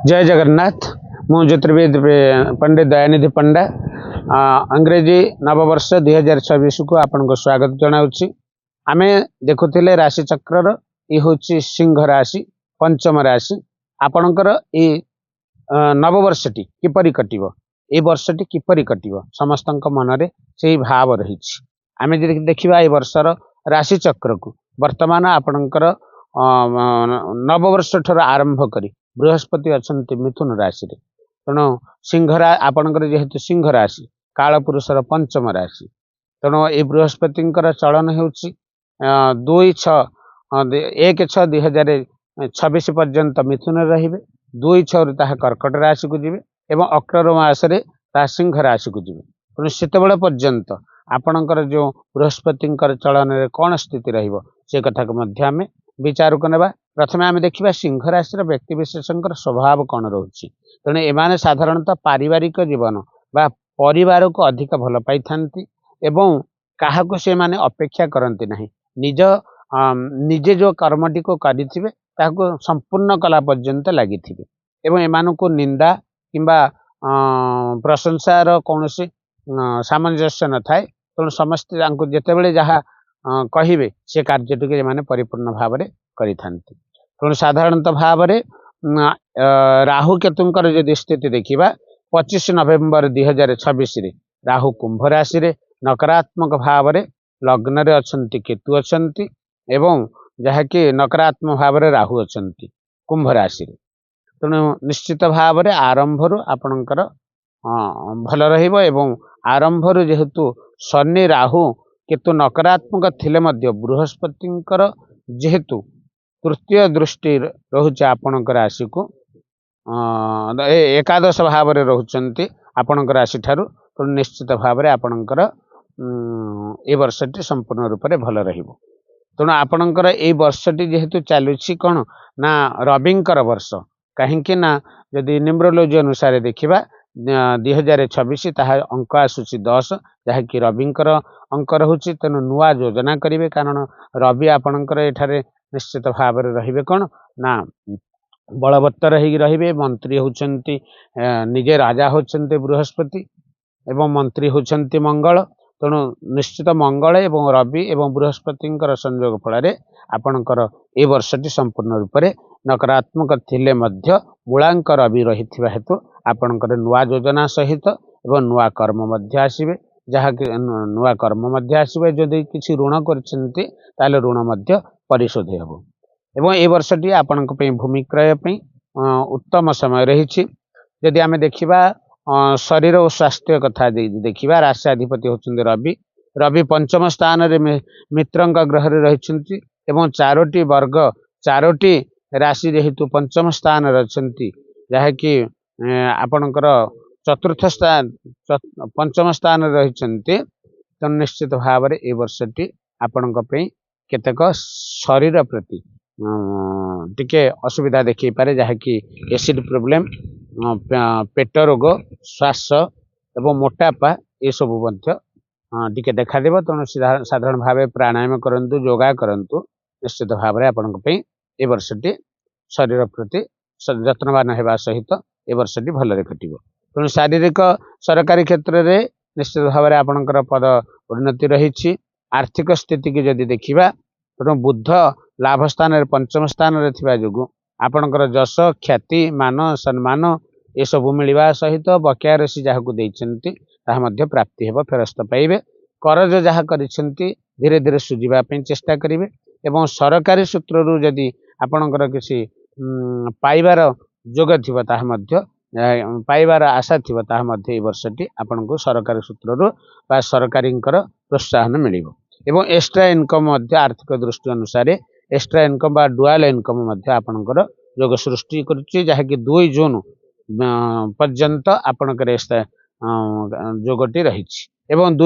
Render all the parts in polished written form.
ଜୟ ଜଗନ୍ନାଥ। ମୁଁ ଜ୍ୟୋତିର୍ବିଦ ପଣ୍ଡିତ ଦୟାନିଧି ପଣ୍ଡା ଇଂରେଜୀ ନବବର୍ଷ 2026କୁ ଆପଣଙ୍କୁ ସ୍ୱାଗତ ଜଣାଉଛି। ଆମେ ଦେଖୁଥିଲେ ରାଶିଚକ୍ରର ଇଏ ହେଉଛି ସିଂହ ରାଶି, ପଞ୍ଚମ ରାଶି। ଆପଣଙ୍କର ଏଇ ନବବର୍ଷଟି କିପରି କଟିବ, ଏଇ ବର୍ଷଟି କିପରି କଟିବ, ସମସ୍ତଙ୍କ ମନରେ ସେଇ ଭାବ ରହିଛି। ଆମେ ଯଦି ଦେଖିବା ଏଇ ବର୍ଷର ରାଶିଚକ୍ରକୁ, ବର୍ତ୍ତମାନ ଆପଣଙ୍କର ନବବର୍ଷ ଠାରୁ ଆରମ୍ଭ କରି ବୃହସ୍ପତି ଅଛନ୍ତି ମିଥୁନ ରାଶିରେ। ତେଣୁ ସିଂହ ଆପଣଙ୍କର ଯେହେତୁ ସିଂହ ରାଶି, କାଳପୁରୁଷର ପଞ୍ଚମ ରାଶି, ତେଣୁ ଏଇ ବୃହସ୍ପତିଙ୍କର ଚଳନ ହେଉଛି 2/6, 1/6/2026 ପର୍ଯ୍ୟନ୍ତ ମିଥୁନରେ ରହିବେ। 2/6ରୁ ତାହା କର୍କଟ ରାଶିକୁ ଯିବେ ଏବଂ ଅକ୍ଟୋବର ମାସରେ ତାହା ସିଂହ ରାଶିକୁ ଯିବେ। ତେଣୁ ସେତେବେଳେ ପର୍ଯ୍ୟନ୍ତ ଆପଣଙ୍କର ଯେଉଁ ବୃହସ୍ପତିଙ୍କର ଚଳନରେ କ'ଣ ସ୍ଥିତି ରହିବ, ସେ କଥାକୁ ମଧ୍ୟ ଆମେ ବିଚାରକୁ ନେବା। ପ୍ରଥମେ ଆମେ ଦେଖିବା ସିଂହ ରାଶିର ବ୍ୟକ୍ତିବିଶେଷଙ୍କର ସ୍ୱଭାବ କ'ଣ ରହୁଛି। ତେଣୁ ଏମାନେ ସାଧାରଣତଃ ପାରିବାରିକ ଜୀବନ ବା ପରିବାରକୁ ଅଧିକ ଭଲ ପାଇଥାନ୍ତି ଏବଂ କାହାକୁ ସେମାନେ ଅପେକ୍ଷା କରନ୍ତି ନାହିଁ। ନିଜେ ଯେଉଁ କର୍ମଟିକୁ କରିଥିବେ, ତାହାକୁ ସମ୍ପୂର୍ଣ୍ଣ କଲା ପର୍ଯ୍ୟନ୍ତ ଲାଗିଥିବେ ଏବଂ ଏମାନଙ୍କୁ ନିନ୍ଦା କିମ୍ବା ପ୍ରଶଂସାର କୌଣସି ସାମଞ୍ଜସ୍ୟ ନଥାଏ। ତେଣୁ ସମସ୍ତେ ତାଙ୍କୁ ଯେତେବେଳେ ଯାହା କହିବେ, ସେ କାର୍ଯ୍ୟଟିକୁ ଏମାନେ ପରିପୂର୍ଣ୍ଣ ଭାବରେ କରିଥାନ୍ତି। ତେଣୁ ସାଧାରଣତଃ ଭାବରେ ରାହୁ କେତୁଙ୍କର ଯଦି ସ୍ଥିତି ଦେଖିବା, 25 ନଭେମ୍ବର 2026ରେ ରାହୁ କୁମ୍ଭ ରାଶିରେ ନକାରାତ୍ମକ ଭାବରେ ଲଗ୍ନରେ ଅଛନ୍ତି, କେତୁ ଅଛନ୍ତି ଏବଂ ଯାହାକି ନକାରାତ୍ମକ ଭାବରେ ରାହୁ ଅଛନ୍ତି କୁମ୍ଭ ରାଶିରେ। ତେଣୁ ନିଶ୍ଚିତ ଭାବରେ ଆରମ୍ଭରୁ ଆପଣଙ୍କର ଭଲ ରହିବ ଏବଂ ଆରମ୍ଭରୁ ଯେହେତୁ ଶନି, ରାହୁ, କେତୁ ନକାରାତ୍ମକ ଥିଲେ ମଧ୍ୟ ବୃହସ୍ପତିଙ୍କର ଯେହେତୁ ତୃତୀୟ ଦୃଷ୍ଟି ରହୁଛି ଆପଣଙ୍କ ରାଶିକୁ, ଏକାଦଶ ଭାବରେ ରହୁଛନ୍ତି ଆପଣଙ୍କ ରାଶି ଠାରୁ, ତେଣୁ ନିଶ୍ଚିତ ଭାବରେ ଆପଣଙ୍କର ଏ ବର୍ଷଟି ସମ୍ପୂର୍ଣ୍ଣ ରୂପରେ ଭଲ ରହିବ। ତେଣୁ ଆପଣଙ୍କର ଏଇ ବର୍ଷଟି ଯେହେତୁ ଚାଲୁଛି କ'ଣ ନା ରବିଙ୍କର ବର୍ଷ। କାହିଁକି ନା ଯଦି ନ୍ୟୁମରୋଲୋଜି ଅନୁସାରେ ଦେଖିବା 2026, ତାହା ଅଙ୍କ ଆସୁଛି 10, ଯାହାକି ରବିଙ୍କର ଅଙ୍କ ରହୁଛି। ତେଣୁ ନୂଆ ଯୋଜନା କରିବେ, କାରଣ ରବି ଆପଣଙ୍କର ଏଠାରେ ନିଶ୍ଚିତ ଭାବରେ ରହିବେ କ'ଣ ନା ବଳବତ୍ତର ହେଇକି ରହିବେ। ମନ୍ତ୍ରୀ ହେଉଛନ୍ତି, ନିଜେ ରାଜା ହେଉଛନ୍ତି ବୃହସ୍ପତି ଏବଂ ମନ୍ତ୍ରୀ ହେଉଛନ୍ତି ମଙ୍ଗଳ। ତେଣୁ ନିଶ୍ଚିତ ମଙ୍ଗଳ ଏବଂ ରବି ଏବଂ ବୃହସ୍ପତିଙ୍କର ସଂଯୋଗ ଫଳରେ ଆପଣଙ୍କର ଏ ବର୍ଷଟି ସମ୍ପୂର୍ଣ୍ଣ ରୂପରେ ନକାରାତ୍ମକ ଥିଲେ ମଧ୍ୟ ମୂଳାଙ୍କ ରବି ରହିଥିବା ହେତୁ ଆପଣଙ୍କର ନୂଆ ଯୋଜନା ସହିତ ଏବଂ ନୂଆ କର୍ମ ମଧ୍ୟ ଆସିବେ, ଯାହାକି ନୂଆ କର୍ମ ମଧ୍ୟ ଆସିବେ। ଯଦି କିଛି ଋଣ କରିଛନ୍ତି, ତାହେଲେ ଋଣ ମଧ୍ୟ ପରିଶୋଧ ହେବ ଏବଂ ଏ ବର୍ଷଟି ଆପଣଙ୍କ ପାଇଁ ଭୂମି କ୍ରୟ ପାଇଁ ଉତ୍ତମ ସମୟ ରହିଛି। ଯଦି ଆମେ ଦେଖିବା ଶରୀର ଓ ସ୍ୱାସ୍ଥ୍ୟ କଥା ଦେଖିବା, ରାଶି ଅଧିପତି ହେଉଛନ୍ତି ରବି। ରବି ପଞ୍ଚମ ସ୍ଥାନରେ ମିତ୍ରଙ୍କ ଗ୍ରହରେ ରହିଛନ୍ତି ଏବଂ ଚାରୋଟି ବର୍ଗ, ଚାରୋଟି ରାଶି ଯେହେତୁ ପଞ୍ଚମ ସ୍ଥାନରେ ଅଛନ୍ତି, ଯାହାକି ଆପଣଙ୍କର ଚତୁର୍ଥ ସ୍ଥାନ, ପଞ୍ଚମ ସ୍ଥାନରେ ରହିଛନ୍ତି, ତେଣୁ ନିଶ୍ଚିତ ଭାବରେ ଏ ବର୍ଷଟି ଆପଣଙ୍କ ପାଇଁ କେତେକ ଶରୀର ପ୍ରତି ଟିକେ ଅସୁବିଧା ଦେଖେଇପାରେ, ଯାହାକି ଏସିଡ୍ ପ୍ରୋବ୍ଲେମ୍, ପେଟ ରୋଗ, ଶ୍ୱାସ ଏବଂ ମୋଟାପା ଏସବୁ ମଧ୍ୟ ଟିକେ ଦେଖାଦେବ। ତେଣୁ ସାଧାରଣ ଭାବେ ପ୍ରାଣାୟାମ କରନ୍ତୁ, ଯୋଗା କରନ୍ତୁ। ନିଶ୍ଚିତ ଭାବରେ ଆପଣଙ୍କ ପାଇଁ ଏ ବର୍ଷଟି ଶରୀର ପ୍ରତି ଯତ୍ନବାନ ହେବା ସହିତ ଏ ବର୍ଷଟି ଭଲରେ କଟିବ। ତେଣୁ ଶାରୀରିକ, ସରକାରୀ କ୍ଷେତ୍ରରେ ନିଶ୍ଚିତ ଭାବରେ ଆପଣଙ୍କର ପଦ ଉନ୍ନତି ରହିଛି। ଆର୍ଥିକ ସ୍ଥିତିକି ଯଦି ଦେଖିବା, ତେଣୁ ବୁଧ ଲାଭ ସ୍ଥାନରେ ପଞ୍ଚମ ସ୍ଥାନରେ ଥିବା ଯୋଗୁଁ ଆପଣଙ୍କର ଯଶ, ଖ୍ୟାତି, ମାନ ସମ୍ମାନ ଏସବୁ ମିଳିବା ସହିତ ବକେୟା ରାଶି ଯାହାକୁ ଦେଇଛନ୍ତି, ତାହା ମଧ୍ୟ ପ୍ରାପ୍ତି ହେବ, ଫେରସ୍ତ ପାଇବେ। କରଜ ଯାହା କରିଛନ୍ତି, ଧୀରେ ଧୀରେ ସୁଝିବା ପାଇଁ ଚେଷ୍ଟା କରିବେ ଏବଂ ସରକାରୀ ସୂତ୍ରରୁ ଯଦି ଆପଣଙ୍କର କିଛି ପାଇବାର ଯୋଗ ଥିବ, ତାହା ମଧ୍ୟ ପାଇବାର ଆଶା ଥିବ, ତାହା ମଧ୍ୟ ଏଇ ବର୍ଷଟି ଆପଣଙ୍କୁ ସରକାରୀ ସୂତ୍ରରୁ ବା ସରକାରୀଙ୍କର ପ୍ରୋତ୍ସାହନ ମିଳିବ ଏବଂ ଏକ୍ସଟ୍ରା ଇନକମ୍ ମଧ୍ୟ, ଆର୍ଥିକ ଦୃଷ୍ଟି ଅନୁସାରେ ଏକ୍ସଟ୍ରା ଇନକମ୍ ବା ଡୁଆଲ ଇନକମ୍ ମଧ୍ୟ ଆପଣଙ୍କର ଯୋଗ ସୃଷ୍ଟି କରୁଛି, ଯାହାକି 2 ଜୁନ ପର୍ଯ୍ୟନ୍ତ ଆପଣଙ୍କର ଏକ୍ସଟ୍ରା ଯୋଗଟି ରହିଛି ଏବଂ 2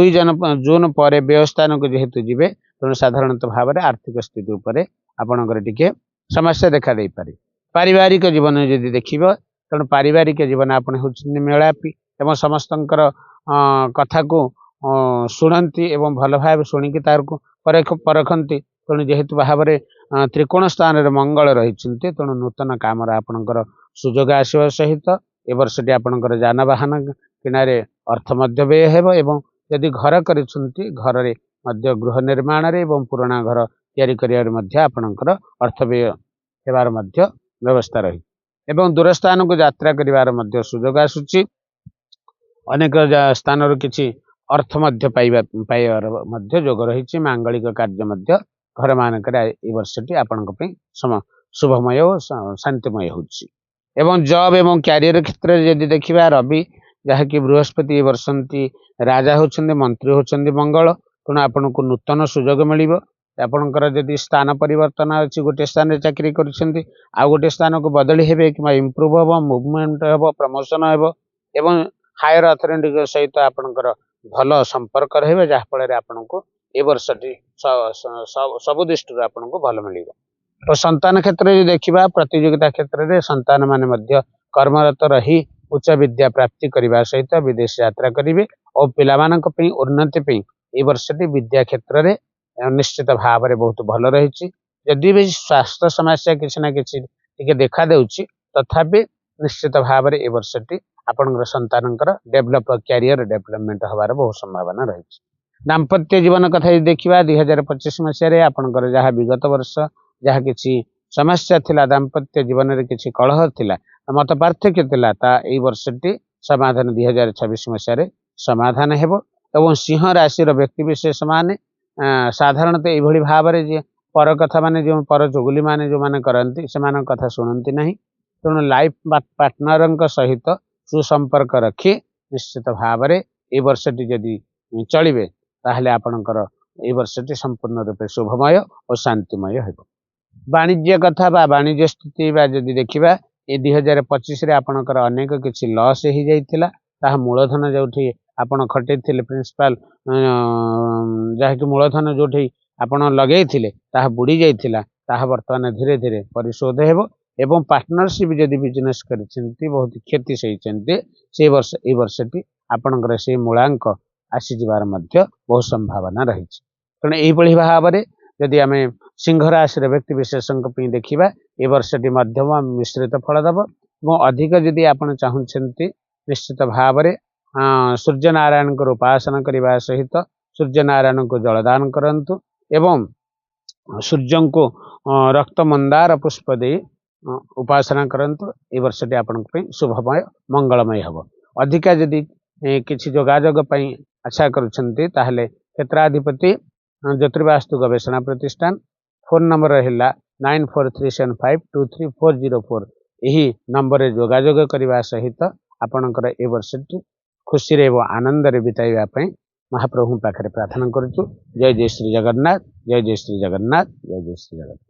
ଜୁନ ପରେ ବ୍ୟୟସ୍ଥାନକୁ ଯେହେତୁ ଯିବେ, ତେଣୁ ସାଧାରଣତଃ ଭାବରେ ଆର୍ଥିକ ସ୍ଥିତି ଉପରେ ଆପଣଙ୍କର ଟିକେ ସମସ୍ୟା ଦେଖା ଦେଇପାରେ। ପାରିବାରିକ ଜୀବନ ଯଦି ଦେଖିବ, ତେଣୁ ପାରିବାରିକ ଜୀବନ ଆପଣ ହେଉଛନ୍ତି ମେଳାପି ଏବଂ ସମସ୍ତଙ୍କର କଥାକୁ ଶୁଣନ୍ତି ଏବଂ ଭଲ ଭାବେ ଶୁଣିକି ତାକୁ ପରଖନ୍ତି। ତେଣୁ ଯେହେତୁ ଭାବରେ ତ୍ରିକୋଣ ସ୍ଥାନରେ ମଙ୍ଗଳ ରହିଛନ୍ତି, ତେଣୁ ନୂତନ କାମର ଆପଣଙ୍କର ସୁଯୋଗ ଆସିବା ସହିତ ଏ ବର୍ଷଟି ଆପଣଙ୍କର ଯାନବାହନ କିଣାରେ ଅର୍ଥ ମଧ୍ୟ ବ୍ୟୟ ହେବ ଏବଂ ଯଦି ଘର କରିଛନ୍ତି, ଘରରେ ମଧ୍ୟ ଗୃହ ନିର୍ମାଣରେ ଏବଂ ପୁରୁଣା ଘର ତିଆରି କରିବାରେ ମଧ୍ୟ ଆପଣଙ୍କର ଅର୍ଥ ବ୍ୟୟ ହେବାର ମଧ୍ୟ ବ୍ୟବସ୍ଥା ରହିଛି ଏବଂ ଦୂରସ୍ଥାନକୁ ଯାତ୍ରା କରିବାର ମଧ୍ୟ ସୁଯୋଗ ଆସୁଛି। ଅନେକ ସ୍ଥାନରୁ କିଛି ଅର୍ଥ ମଧ୍ୟ ପାଇବାର ମଧ୍ୟ ଯୋଗ ରହିଛି। ମାଙ୍ଗଳିକ କାର୍ଯ୍ୟ ମଧ୍ୟ ଘରମାନଙ୍କରେ ଏଇ ବର୍ଷଟି ଆପଣଙ୍କ ପାଇଁ ଶୁଭମୟ ଓ ଶାନ୍ତିମୟ ହେଉଛି। ଏବଂ ଜବ୍ ଏବଂ କ୍ୟାରିୟର କ୍ଷେତ୍ରରେ ଯଦି ଦେଖିବା, ରବି ଯାହାକି ବୃହସ୍ପତି ଏ ବର୍ଷନ୍ତି ରାଜା ହେଉଛନ୍ତି, ମନ୍ତ୍ରୀ ହେଉଛନ୍ତି ମଙ୍ଗଳ। ତେଣୁ ଆପଣଙ୍କୁ ନୂତନ ସୁଯୋଗ ମିଳିବ। ଆପଣଙ୍କର ଯଦି ସ୍ଥାନ ପରିବର୍ତ୍ତନ ଅଛି, ଗୋଟିଏ ସ୍ଥାନରେ ଚାକିରି କରୁଛନ୍ତି, ଆଉ ଗୋଟିଏ ସ୍ଥାନକୁ ବଦଳି ହେବେ କିମ୍ବା ଇମ୍ପ୍ରୁଭ୍ ହେବ, ମୁଭମେଣ୍ଟ ହେବ, ପ୍ରମୋସନ୍ ହେବ ଏବଂ ହାୟର ଅଥରିଟିଙ୍କ ସହିତ ଆପଣଙ୍କର ଭଲ ସମ୍ପର୍କ ରହିବ, ଯାହାଫଳରେ ଆପଣଙ୍କୁ ଏ ବର୍ଷଟି ସବୁ ଦୃଷ୍ଟିରୁ ଆପଣଙ୍କୁ ଭଲ ମିଳିବ। ଓ ସନ୍ତାନ କ୍ଷେତ୍ରରେ ଯଦି ଦେଖିବା, ପ୍ରତିଯୋଗିତା କ୍ଷେତ୍ରରେ ସନ୍ତାନମାନେ ମଧ୍ୟ କର୍ମରତ ରହି ଉଚ୍ଚ ବିଦ୍ୟା ପ୍ରାପ୍ତି କରିବା ସହିତ ବିଦେଶ ଯାତ୍ରା କରିବେ ଓ ପିଲାମାନଙ୍କ ପାଇଁ ଉନ୍ନତି ପାଇଁ ଏଇ ବର୍ଷଟି ବିଦ୍ୟା କ୍ଷେତ୍ରରେ ନିଶ୍ଚିତ ଭାବରେ ବହୁତ ଭଲ ରହିଛି। ଯଦି ବି ସ୍ୱାସ୍ଥ୍ୟ ସମସ୍ୟା କିଛି ନା କିଛି ଟିକେ ଦେଖା ଦେଉଛି, ତଥାପି ନିଶ୍ଚିତ ଭାବରେ ଏ ବର୍ଷଟି ଆପଣଙ୍କର ସନ୍ତାନଙ୍କର କ୍ୟାରିୟର ଡେଭଲପମେଣ୍ଟ ହେବାର ବହୁତ ସମ୍ଭାବନା ରହିଛି। ଦାମ୍ପତ୍ୟ ଜୀବନ କଥା ଯଦି ଦେଖିବା, 2025 ମସିହାରେ ଆପଣଙ୍କର ଯାହା ବିଗତ ବର୍ଷ ଯାହା କିଛି ସମସ୍ୟା ଥିଲା, ଦାମ୍ପତ୍ୟ ଜୀବନରେ କିଛି କଳହ ଥିଲା, ମତ ପାର୍ଥକ୍ୟ ଥିଲା, ତା ଏଇ ବର୍ଷଟି ସମାଧାନ 2026 ମସିହାରେ ସମାଧାନ ହେବ। ଏବଂ ସିଂହ ରାଶିର ବ୍ୟକ୍ତିବିଶେଷ ମାନେ ସାଧାରଣତଃ ଏଇଭଳି ଭାବରେ ଯେ ପର କଥା ମାନେ ଯେଉଁ ପର ଚୁଗୁଲି ମାନେ ଯେଉଁମାନେ କରନ୍ତି, ସେମାନଙ୍କ କଥା ଶୁଣନ୍ତି ନାହିଁ। ତେଣୁ ଲାଇଫ ପାର୍ଟନରଙ୍କ ସହିତ ସୁସମ୍ପର୍କ ରଖି ନିଶ୍ଚିତ ଭାବରେ ଏଇ ବର୍ଷଟି ଯଦି ଚଳିବେ, ତାହେଲେ ଆପଣଙ୍କର ଏଇ ବର୍ଷଟି ସମ୍ପୂର୍ଣ୍ଣ ରୂପେ ଶୁଭମୟ ଓ ଶାନ୍ତିମୟ ହେବ। ବାଣିଜ୍ୟ କଥା ବା ବାଣିଜ୍ୟ ସ୍ଥିତି ବା ଯଦି ଦେଖିବା, ଏ 2025ରେ ଆପଣଙ୍କର ଅନେକ କିଛି ଲସ୍ ହେଇଯାଇଥିଲା। ତାହା ମୂଳଧନ ଯେଉଁଠି ଆପଣ ଖଟେଇଥିଲେ, ପ୍ରିନ୍ସିପାଲ ଯାହାକି ମୂଳଧନ ଯେଉଁଠି ଆପଣ ଲଗେଇଥିଲେ ତାହା ବୁଡ଼ି ଯାଇଥିଲା, ତାହା ବର୍ତ୍ତମାନ ଧୀରେ ଧୀରେ ପରିଶୋଧ ହେବ। ଏବଂ ପାର୍ଟନରସିପ୍ ଯଦି ବିଜନେସ୍ କରିଛନ୍ତି, ବହୁତ କ୍ଷତି ସହିଛନ୍ତି ସେଇ ବର୍ଷ, ଏଇ ବର୍ଷଟି ଆପଣଙ୍କର ସେଇ ମୂଳାଙ୍କ ଆସିଯିବାର ମଧ୍ୟ ବହୁତ ସମ୍ଭାବନା ରହିଛି। ତେଣୁ ଏଇଭଳି ଭାବରେ ଯଦି ଆମେ ସିଂହ ରାଶିର ବ୍ୟକ୍ତି ବିଶେଷଙ୍କ ପାଇଁ ଦେଖିବା, ଏ ବର୍ଷଟି ମଧ୍ୟମ ମିଶ୍ରିତ ଫଳ ଦେବ। ଏବଂ ଅଧିକ ଯଦି ଆପଣ ଚାହୁଁଛନ୍ତି, ନିଶ୍ଚିତ ଭାବରେ ସୂର୍ଯ୍ୟନାରାୟଣଙ୍କର ଉପାସନା କରିବା ସହିତ ସୂର୍ଯ୍ୟନାରାୟଣଙ୍କୁ ଜଳଦାନ କରନ୍ତୁ ଏବଂ ସୂର୍ଯ୍ୟଙ୍କୁ ରକ୍ତ ମନ୍ଦାର ପୁଷ୍ପ ଦେଇ ଉପାସନା କରନ୍ତୁ। ଏଇ ବର୍ଷଟି ଆପଣଙ୍କ ପାଇଁ ଶୁଭମୟ ମଙ୍ଗଳମୟ ହେବ। ଅଧିକା ଯଦି କିଛି ଯୋଗାଯୋଗ ପାଇଁ ଆଶା କରୁଛନ୍ତି, ତାହେଲେ କ୍ଷେତ୍ରାଧିପତି ଜ୍ୟୋତିର୍ବାସ୍ତୁ ଗବେଷଣା ପ୍ରତିଷ୍ଠାନ, ଫୋନ୍ ନମ୍ବର ହେଲା 9437523404। ଏହି ନମ୍ବରରେ ଯୋଗାଯୋଗ କରିବା ସହିତ ଆପଣଙ୍କର ଏ ବର୍ଷଟି ଖୁସିରେ ଏବଂ ଆନନ୍ଦରେ ବିତାଇବା ପାଇଁ ମହାପ୍ରଭୁଙ୍କ ପାଖରେ ପ୍ରାର୍ଥନା କରୁଛୁ। ଜୟ ଜୟ ଶ୍ରୀ ଜଗନ୍ନାଥ, ଜୟ ଜୟ ଶ୍ରୀ ଜଗନ୍ନାଥ, ଜୟ ଜୟ ଶ୍ରୀ ଜଗନ୍ନାଥ।